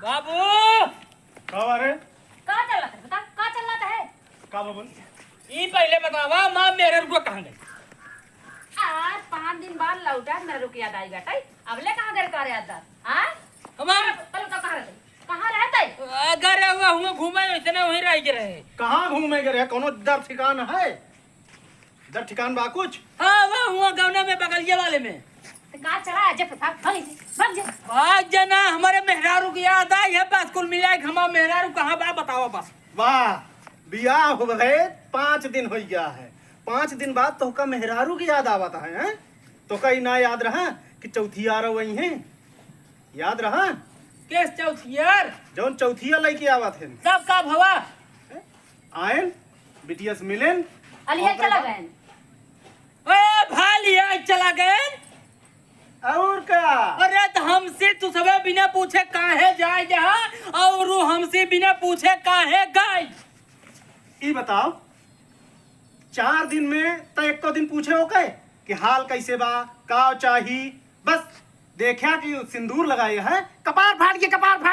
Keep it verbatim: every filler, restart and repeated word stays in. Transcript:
बाबू। का बा रे? का चलत है? बता, का चलत है? का बा बोल? ई पहिले बतावा, माँ मेहरारू कहाँ गई? आज पाँच दिन बाद लौटा, मेहरारू की याद आई बाटे। अबले कहाँ गए का रे याद? हाँ? हमार पहले तो कहाँ रहते? कहाँ रहते? अगर हुआ हुआ घूमे, वैसे ना वहीं रह के रहे। कहाँ घूमे के रहे? कोनो दर ठिकान है? दर ठिकान बा कुछ? हाँ, वह हुआ गौना में बगलिया वाले में। तो का चला, जब भाग, भाग, भाग जा। भाग जाना, हमारे मेहरारू की याद आई है, बस कुल मिला के हमारा मेहरारू कहाँ बा, बतावा बस। वाह, बियाह हुए पाँच दिन हो गया है, पाँच दिन बाद तोहका मेहरारू की याद आवत है, हैं? तोहका ई ना याद रहा कि चौथियार वही हैं? याद रहा? केस चौथियार? जौन चौथिया लइके आवत हैं। तब का भवा? हैं? आयन, बिटिया से मिलेन। अलिया और चला का? गए। ए, भालिया चला गए। और का? अरे, तो हमसे तू सबे बिना पूछे काहे जाए जहाँ, और वो हमसे बिना पूछे काहे गए? ई बताओ, चार दिन में तो एको दिन पूछे हो के कि हाल कैसे बा, का चाही? बस देखा कि सिंदूर लगाए है, कपार फाड़ के, कपार फाड़